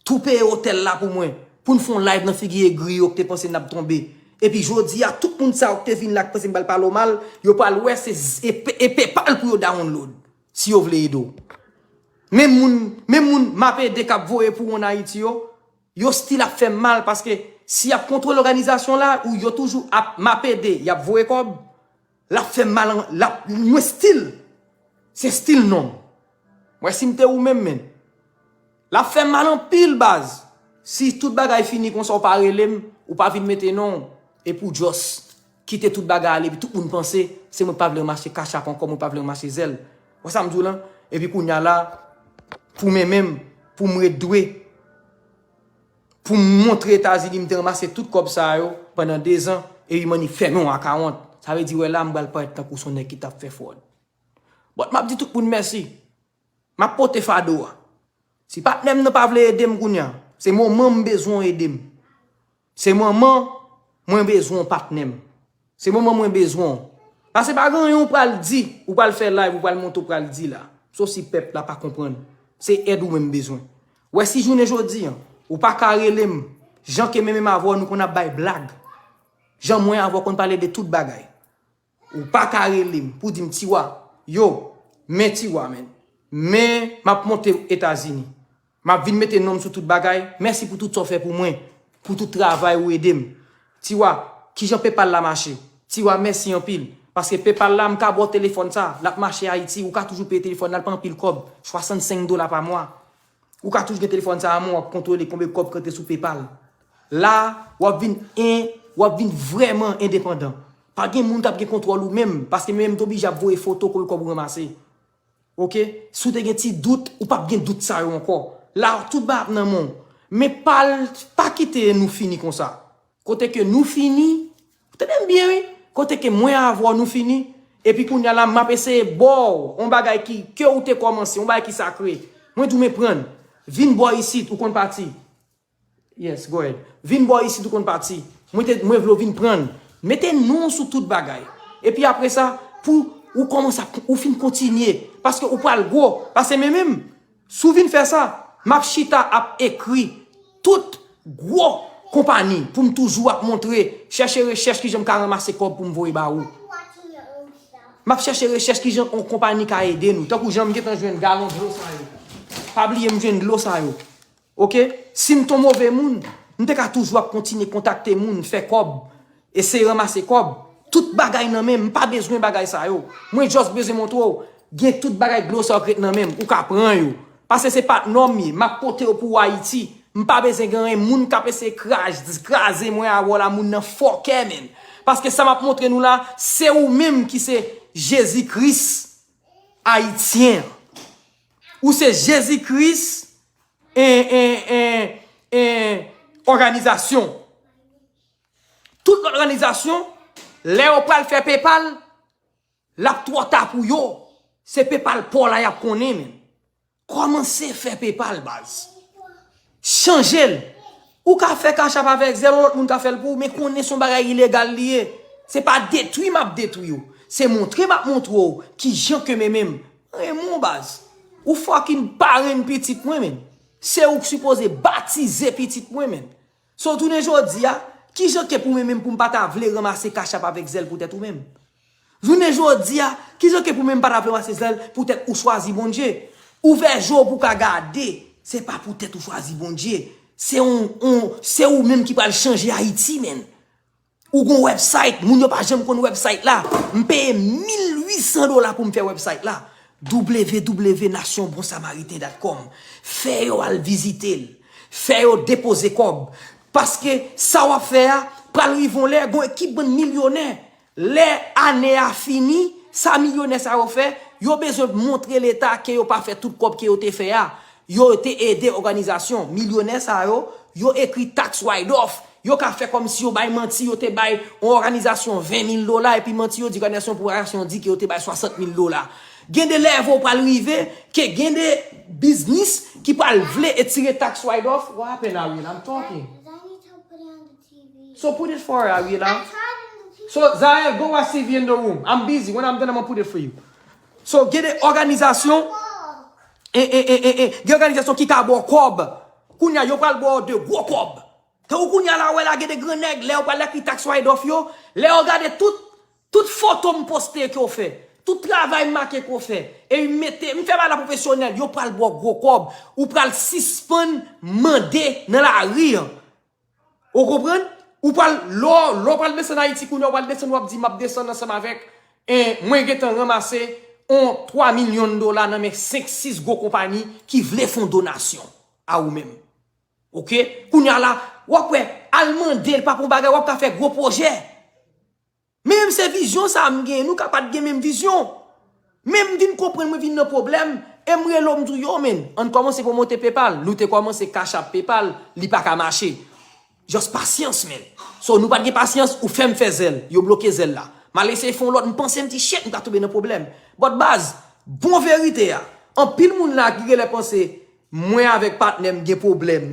tou peye otèl la pou mwen, pou n fè yon live nan figi egri yo ki te panse n ap tonbe. Epi jodi a, tout moun sa yo ki te vin la, ki panse m pral pale w mal, yo pral wè se z-, e pe-, e PayPal pou yo download, si yo vle ede w. Men moun, men moun m ap ede k ap voye pou w ann Ayiti yo, yo still ap fè m mal paske Si y ap kontwole òganizasyon la, ou yo toujou ap m ap ede, y ap voye kòb, l ap fè m mal, l ap, mwen stil, se stil non m. Mwen si m te ou menm, men. L ap fè m mal anpil, baz. Si tout bagay fini konsa, ou pa rele m, ou pa vin mete non w, epi w just kite tout bagay ale, epi tout moun panse se mwen k pa vle ranmase kachap ankò, mwen pa vle ranmase zèl. Wè sa m di w lan? Epi kounye a la, pou men menm, pou m ret dwe, pou m montre Etazini m te ranmase tout kòb sa yo pandan dezan, epi m annik fèmen yon akawont. Sa vle di, wè la, m pral parèt tankou se yon nèg ki t ap fè fwòd. But m ap di tout moun mèsi. M ap pote fado a. Si patnè m nan pa vle ede m kounye a, se moman m bezwen w ede m. Se moman mwen bezwen w patnè m. Se moman mwen bezwen w. Paske pa gen anyen w pral di, ou pral fè live, ou pral monte, ou pral di la. Sof si pèp la pa konprann. Se èd ou mwen m bezwen. Wè si jounen jodi an, ou pa ka rele m, jan ke men menm avè w nou konn ap bay blag. Jan mwen avè w konn pale de tout bagay. Ou pa ka rele m pou di m Tiwa, yo, men Tiwa, men, men m ap monte Etazini. M ap vin mete non m sou tout bagay. Mèsi pou tout sa w fè pou mwen, pou tout travay ou ede m. Tiwa, kijan PayPal la mache? Tiwa, mèsi anpil. Paske PayPal la, m ka ba w telefòn sa, l ap mache Ayiti, ou ka toujou peye telefòn nan, l pa anpil kòb, swasannsenk dola pa mwa. Ou ka toujou gen telefòn sa a, men w ap kontwole konbyen kòb k rantre sou PayPal. La, w ap vin en, w ap vin vrèman endepandan. Pa gen moun k ap gen kontwòl ou menm, paske menm m te oblije ap voye foto konbyen kòb ou ranmase. Oke? Si w te gen ti dout, ou p ap gen dout sa yo ankò. La, tout bagay ap nan men w. Men pa, pa kite nou fini konsa. Kote ke nou fini, tande m byen wi, kote ke mwen avè w nou fini, epi kounye a la m ap eseye ba w yon bagay ki, ke ou te kòmanse, yon bagay ki sakre. Mwen di w men pran, vin bò isit, ou konn pati. Yes, go ahead. Vin bò isit, ou konn pati. Mwen te, mwen vle w vin pran. Mete non w sou tout bagay. Epi apre sa, pou ou kòmanse ap, ou fin kontinye. Paske ou pral gwo. Paske men menm, si w vin fè sa, m ap chita ap ekri tout gwo konpayi pou m toujou ap montre, chèche rechèch kijan m ka ranmase kòb pou m voye ba ou. M ap chèche rechèch kijan yon konpayi ka ede nou. Tankou jan m gentan jwenn galon dlo sa yo. Pa bliye m jwenn dlo sa yo. Oke? Si m t on move moun, m te ka toujou ap kontinye kontakte moun, fè kòb, eseye ranmase kòb. Tout bagay nan men m, m pa bezwen bagay sa yo. Mwen just bezwen montre w, gen tout bagay dlo sa yo k ret nan men m, ou ka pran yo. Paske se patnè w m ye, m ap pote yo pou w Ayiti. M pa bezwen gen anyen, moun k ap eseye kraz-, kraze mwen avè w la, moun nan fòkè, menn. Paske sa m ap montre nou la, se ou menm ki se Jezi Kris ayisyen an. Ou se Jezi Kris en, en, en, en òganizasyon. Tout lòt òganizasyon, lè yo pral fè PayPal, l ap twò ta pou yo. Se PayPal pa w la y ap konnen, menn. Kòmanse fè PayPal, baz. Chanje l. Ou ka fè Cash App avèk Zelle, yon lòt moun ka fè l pou ou, men konnen se yon bagay ilegal li ye. Se pa detwi m ap detwi w. Se montre m ap montre w kijan ke men menm renmen w, baz. Ou fucking parenn pitit mwen, menn. Se ou k sipoze batize pitit mwen, menn. So, jounen jodi a, kijan ke pou mwen menm pou m pa ta vle ranmase Cash App avèk Zelle poutèt ou menm? Jounen jodi a, kijan ke pou mwen m pa ta vle ranmase Zelle poutèt ou chwazi Bondye? Ouvè je w pou w ka gade, se pa poutèt ou chwazi Bondye. Se yon, yon, se ou menm ki pral chanje Ayiti, menn. Ou gon website, moun yo pa janm konn website la. M peye mil uit san dola pou m fè website la. W W W nasyon bon samariten dot com. Fè yo al vizite l. Fè yo depoze kòb. Paske sa w ap fè a, pral rive yon lè, gon ekip bann milyonè. Lè ane a fini, sa milyonè sa yo fè, yo bezwen montre leta ke yo pa fè tout kòb ke yo te fè a. Yo te ede òganizasyon. Milyonè sa yo, yo ekri tax write-off. Yo ka fè kòmsi yo bay manti, yo te bay yon òganizasyon ven mil dola, epi manti yo di òganizasyon pou ayisyen di ke yo te bay swasant mil dola. Gen de lèvo pral rive, ke gen de biznis ki pral vle etire tax write-off. What happened, Ariel? I'm talking. So put it for her, Ariel. So, Zael, go watch T V in the room. I'm busy. When I'm done, I'm gonna put it for you. So, gen de òganizasyon, e, e, e, e, e, gen òganizasyon ki ka ba w kòb. Kounye a, yo pral ba w de gwo kòb. Tankou kounye a la, wè la, gen de gran nèg, lè yo pral ekri tax write-off yo, lè yo gade tout, tout foto m poste ke w fè, tout travay m make ke w fè, e m mete, m fè bagay la pwofesyonèl, yo pral ba w gwo kòb, ou pral sispann mande nan lari an. Ou konprann? Ou pral, lè w, lè w pral desann Ayiti kounye a, ou pral desann, w ap di, "M ap desann ansanm avèk, en, mwen gentan ranmase on twa milyon dola nan men senk, sis gwo konpayi ki vle fè on donasyon a ou menm." Oke? Kounye a la, w ap wè, al mande l pa pou bagay, w ap ka fè gwo pwojè. Men menm se vizyon sa a m gen, nou ka pa t gen menm vizyon. Men m vin konprann, mwen vin nan pwoblèm, e m rele w, m di w, "Yo, men, ann kòmanse pwomote PayPal." Nou te kòmanse Cash App, PayPal, li pa ka mache. Just pasyans, men. So, nou pa t gen pasyans, ou fè m fè zèl, yo bloke zèl la. M al eseye fè yon lòt, m panse m di, "Shit, m ka tonbe nan pwoblèm." But baz, bon verite a, anpil moun la ki genlè panse, mwen avèk patnè m gen pwoblèm.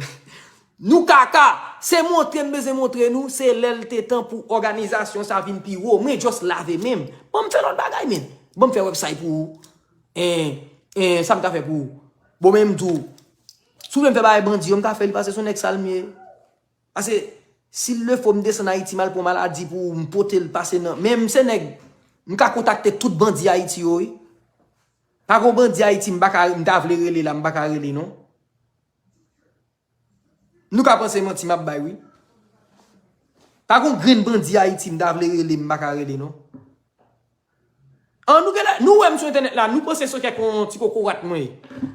Nou kaka, se montre m bezwen montre nou, se lè l te tan pou òganizasyon sa vin pi wo. Mwen just lave men m. Ban m fè lòt bagay, men. Ban m fè website pou ou. En, en, sa m ka fè pou ou. Bon, men m di w, si w vle m fè bagay bandi yo, m ka fè li pase sou nèg sa l m ye. Pase, si l le fo m desann Ayiti, m al pran maladi pou ou, m pote l pase nan. Men m se nèg, m ka kontakte tout bandi Ayiti yo, wi. Pa gon bandi Ayiti, m pa ka, m ta vle rele la, m pa ka rele, non. Nou ka panse manti m ap bay, wi. Pa gon grenn bandi Ayiti m ta vle rele, m pa ka rele, non. An, nou genlè, nou wè m sou entènèt la, nou panse se kèk yon ti kokorat mwen ye.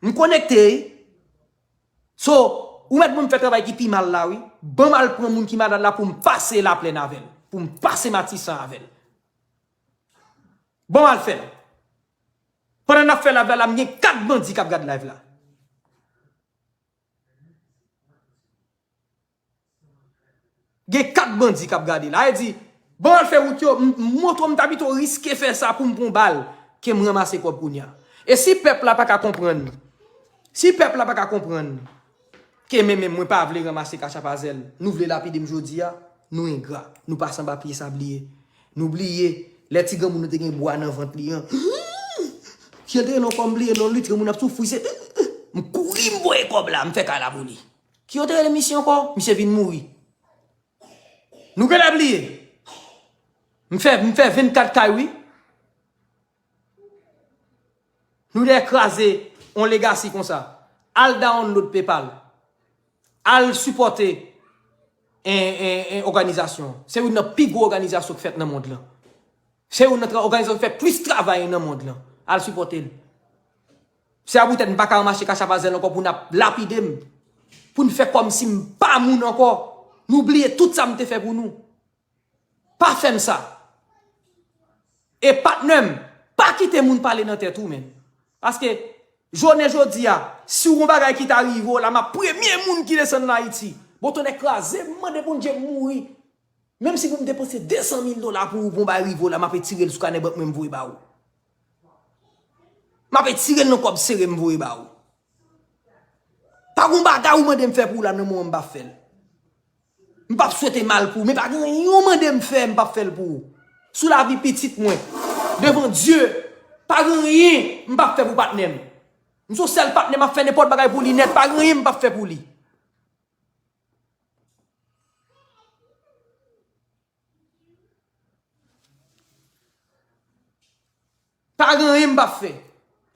M konekte, wi. So, ou mèt ban m fè travay ki pi mal la, wi. Ban m al pran moun ki malad la pou m pase Laplèn avè l. Pou m pase Matisan avè l. Ban m al fè l. Pandan n ap fè live la, la, m gen kat bandi k ap gad live la. Gen kat bandi k ap gade la. E di, ban m al fè wout yo, m, m montre w, m ta pito riske fè sa pou m pran bal, ke m ranmase kòb kounye a. E si pèp la pa ka konprann, si pèp la pa ka konprann, ke men menm mwen pa vle ranmase Cash App a Zelle, nou vle lapide m jodi a, nou engra, nou pase anba pye sabliye. Nou bliye, lè ti granmoun nou te gen bwa nan vant li an. Kiyè l te rele ankò, m bliye non li, ti granmoun ap soufri, se, m kouri, m voye kòb la, m fè kay la pou li. Kiyè yo te rele misye ankò? Misye vin mouri. Nou genlè bliye. M fè, m fè vennkat kay, wi. Nou dèyè kraze on legacy konsa. Al download PayPal. Al sipòte en, en, en òganizasyon. Se youn nan pi gwo òganizasyon k fèt nan mond lan. Se youn nan tra-, òganizasyon k fè plis travay nan mond lan. Al sipòte l. Se a poutèt m pa ka ranmase Cash App a Zelle ankò pou n ap lapide m. Pou n fè kòmsi m pa moun ankò. Nou bliye tout sa m te fè pou nou. Pa fè m sa. E patnè m, pa kite moun pale nan tèt ou, men. Paske, jounen jodi a, si w gon bagay ki ta rive w la, m ap premye moun ki desann nan Ayiti. Bon, tonnè kraze, m mande Bondye m mouri. Menm si pou m depanse de san mil dola pou ou, pou yon bagay rive w la, m ap etire l sou kanè bank mwen, m voye ba ou. M ap etire l nan kòb sere, m voye ba ou. Pa gon bagay ou mande m fè pou ou la, nan moman m p ap fè l. M p ap swete mal pou ou, men pa gen anyen ou mande m fè, m p ap fè l pou ou. Sou lavi pitit mwen, devan Dye, pa gen anyen m p ap fè pou patnè m. M se yon sèl patnè, m ap fè nenpòt bagay pou li nèt, pa gen anyen m p ap fè pou li. Pa gen anyen m p ap fè.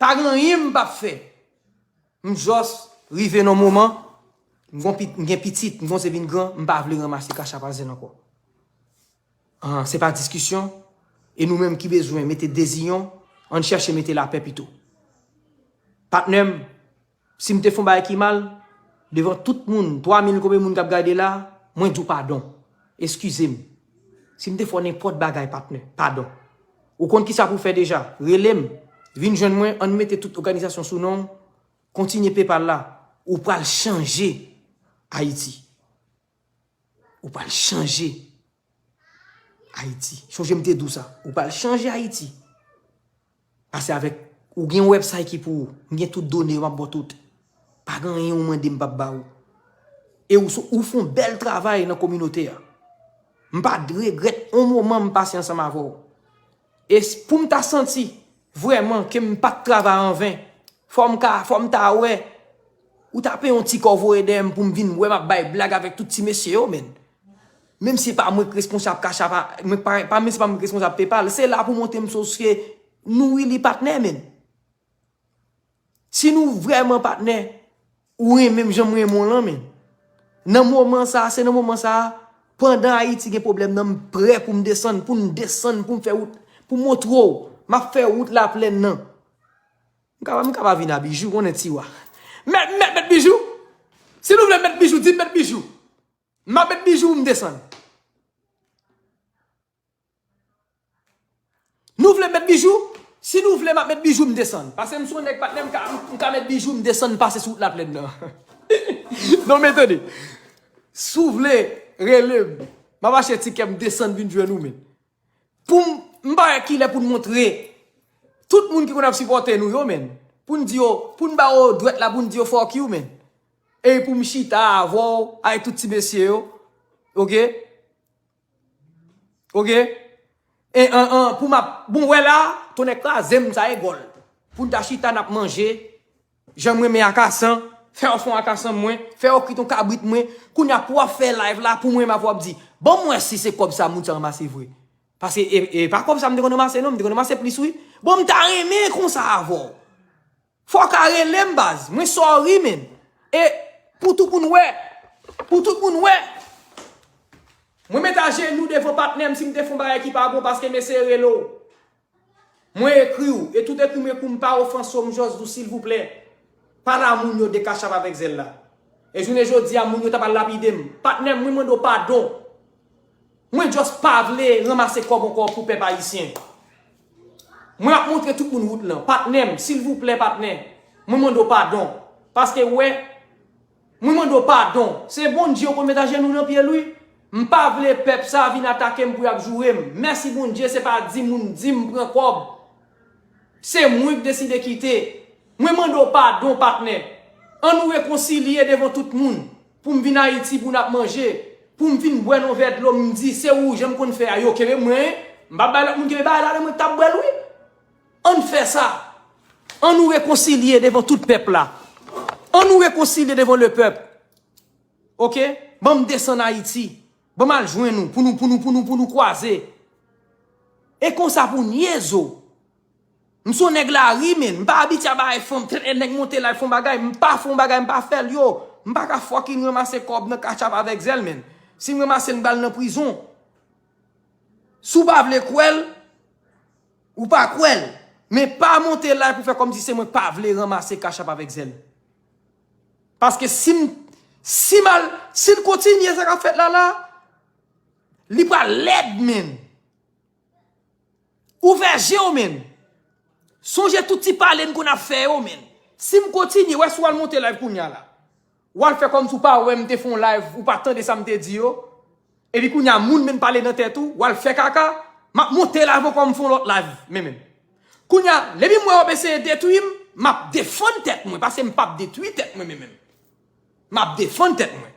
Pa gen anyen m p ap fè. M just rive nan moman, m gon pit-, m gen pitit, m kòmanse vin gran, m pa vle ranmase Cash App a Zelle ankò. Ah, se pa diskisyon, e nou menm ki bezwen mete deziyonn, ann chèche mete lapè pito. Patnè m, si m te fè yon bagay ki mal, devan tout moun, twa mil konbyen moun k ap gade la, mwen di w padon. Eskize m. Si m te fè w nenpòt bagay, patnè, padon. Ou konn kisa pou w fè deja. Rele m. Vin jwenn mwen, ann mete tout òganizasyon sou non w. Kontinye PayPal la. Ou pral chanje Ayiti. Ou pral chanje Ayiti. Chonje m te di w sa. Ou pral chanje Ayiti. Pase avèk, ou gen yon website ki pou ou. M gen tout done yo, m ap ba w tout. Pa gen anyen ou mande m p ap ba ou. E ou, ou fè yon bèl travay nan kominote a. M pa t regrèt yon moman m pase ansanm avè w. E s-, pou m ta santi vrèman ke m pa t travay anven, fò m ka, fò m ta wè, ou ta peye yon ti kò voye dèyè m pou m vin wè m ap bay blag avèk tout ti mesye yo, menn. Menm si se pa mwen k responsab Cash App, mwen pa, pa, menm si se pa mwen k responsab PayPal, se la pou montre m sos ke nou really patnè, menn. Si nou vrèman patnè, ou renmen m jan m renmen w lan, menn. Nan moman sa, se nan moman sa, pandan Ayiti gen pwoblèm nan, m prè pou m desann, pou m desann, pou m fè wout, pou m montre w, m ap fè wout Laplèn nan. M ka, m ka pa vin a Bijou, konnen Tiwa. Mèt, mèt, mèt Bijou. Si nou vle mèt Bijou, di m mèt Bijou. M ap mèt Bijou, m desann. Nou vle mèt Bijou? Si nou vle, m ap mèt Bijou, m desann. Paske m se yon nèg patnè, m ka, m ka mèt Bijou, m desann, pase sou wout Laplèn nan. Non, men tande. Si w vle, rele m. M ap achte tikè, m desann, vin jwenn ou, men. Pou m, m pa wè kilè pou n montre tout moun ki konn ap sipòte nou yo, men. Pou n di yo, pou n ba yo dwèt la, pou n di yo fuck you, men. E pou m chita avè w, avèk tout ti mesye yo. Oke? Oke? E an, an, pou m ap, bon, wè la, tonnè kraze m, sa e gòl. Pou n ta chita, n ap manje. Jan m renmen akasan, fè yo fè yon akasan mwen, fè yo kwit yon kabrit mwen. Kounye a pou w ap fè live la, pou mwen, m ap w ap di, ban m wè si se kòb sa moun sa ranmase vre. Paske e, e pa kòb sa m te konn ranmase non, m te konn ranmase plis wi. Bon, m ta renmen konsa avè w. Fò w ka rele m baz, mwen sorry, men. E pou tout moun wè, pou tout moun wè. Mwen met ajenou devan patnè m, si m te fè yon bagay ki pa bon, paske m eseye rele w. Mwen ekri w, e tout ekri m ekri w, m pa ofanse w, m just di w silvouplè. Pale a moun yo de Cash App avèk Zelle la. E jounen jodi a, moun yo ta pral lapide m. Patnè m, mwen mande w padon. Mwen just pa vle ranmase kòb ankò pou pèp ayisyen. Mwen ap montre tout moun wout lan. Patnè m, silvouplè, patnè. Mwen mande w padon. Paske, wè, mwen mande w padon. Se Bondye w konn met ajenou nan pye l, wi. M pa vle pèp sa vin atake m pou y ap joure m. Mèsi Bondye, se pa di moun di m pran kòb. Se mwen k deside kite. Mwen mande w padon, patnè. An nou rekonsilye devan tout moun. Pou m vin Ayiti, pou n ap manje. Pou m vin bwè nan vè dlo, m di, se ou, jan m konn fè a, yo kenbe mwen. M p ap bay lòt moun kenbe bagay la, mwen k t ap bwè l, wi. Ann fè sa. An nou rekonsilye devan tout pèp la. An nou rekonsilye devan le pèp. Oke? Ban m desann Ayiti. Ban m al jwenn ou, pou nou, pou nou, pou nou, pou nou kwaze. E konsa pou n ye zo. M se yon nèg lari, men. M pa abitye a bay fanm, trèt nèg monte live fè yon bagay. M pa fè yon bagay, m pa fè l, yo. M pa ka fucking ranmase kòb nan Cash App avèk Zelle, men. Si m ranmase l, m ba l nan prizon. Si w pa vle kwè l, ou pa kwè l. Men pa monte live pou fè kòmsi se mwen k pa vle ranmase Cash App avèk Zelle. Paske si m, si m al, si l kontinye sa k ap fèt la, la, li pral lèd, men. Ouvè je w, men. Sonje tout ti pale n konn ap fè yo, men. Si m kontinye, wè si w al monte live kounye a la. W al fè kòmsi w pa wè m te fè yon live, ou pa tande sa m te di yo. Epi kounye a, moun menm pale nan tèt ou, w al fè kaka, m ap monte live ankò, m fè yon lòt live, men menm. Kounye a, depi m wè w ap eseye detwi m, m ap defann tèt mwen, paske m p ap detwi tèt mwen, men menm. M ap defann tèt mwen.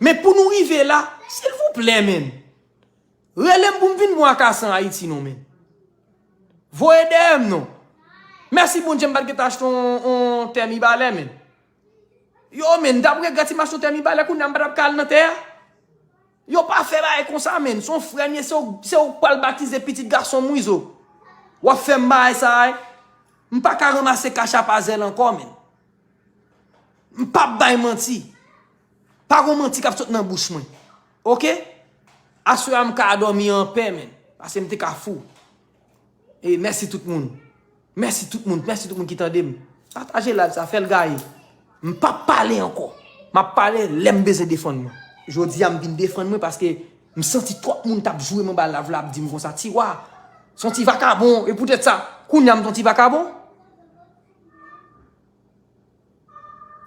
Men pou nou rive la, silvouplè, men. Rele m pou m vin bon akasan Ayiti non, men. Voye dèyè m non. Mèsi Bondye, m pa t gentan achte yon, yon tè Mibalè, men. Yo, men, m t ap regrèt si m achte yon tè Mibalè, kounye a m pa t ap ka al nan tè a. Yo pa fè bagay konsa, men. Se yon frè m ye, se w, se w k pral batize pitit gason m, wi, zo. W ap fè m bagay sa a, wi. M pa ka ranmase Cash App a Zelle ankò, men. M p ap bay manti. Pa gon manti k ap sot nan bouch mwen. Oke? Aswè a m ka dòmi anpè, men. Paske m te ka fou. E mèsi tout moun. Mèsi tout moun. Mèsi tout moun ki tande m. Pataje live sa, fè l gaye. M p ap pale ankò. M ap pale lè m bezwen defann mwen. Jodi a, m vin defann mwen paske m santi twòp moun t ap joure m anba live la, ap di m konsa, Tiwa, se yon ti vakabon. E poutèt sa, kounye a m se yon ti vakabon?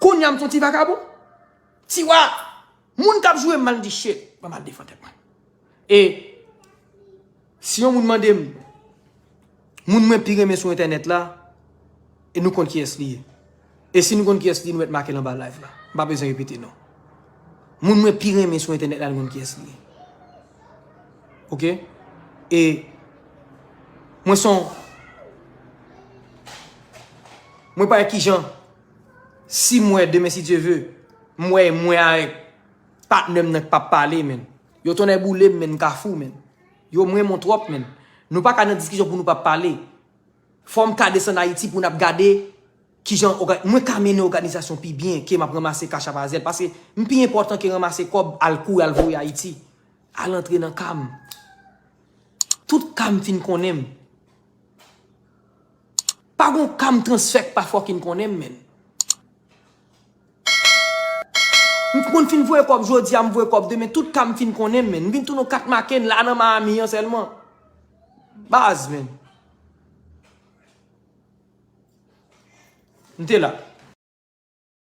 Kounye a m se yon ti vakabon. Tiwa, moun k ap joure m mal, m di, shit, ban m al defann tèt mwen. E si yon moun mande m, moun mwen pi renmen sou entènèt la, e nou konn kiyès li ye. E si nou konn kiyès li, nou mèt make l anba live la. M pa bezwen repete non. Moun mwen pi renmen sou entènèt la, nou konn kiyès li ye. Oke? E mwen se yon, mwen pa wè kijan, si m wè demen, si Dye ve, m wè mwen avèk patnè m nan k p ap pale, men. Yo tonnè boule m, men, m ka fou, men. Yo mwen mon twòp, men. Nou pa ka nan diskisyon pou nou p ap pale. Fò m ka desann Ayiti pou n ap gade Kijan òga- mwen ka mennen òganizasyon pi byen ke m ap ranmase kach ap a zèl. Paske m pi enpòtan ke ranmase kòb al kouri al voye Ayiti. Al antre nan ka m. Tout ka m fin konnen m. Pa gon ka m transfè k pa fucking konnen m, menn. M konn fin voye kòb jodi a, m voye kòb demen, tout ka m fin konnen m, menn. M vin tounen yon kat maken la nan Miami an sèlman. Baz, menn. M te la.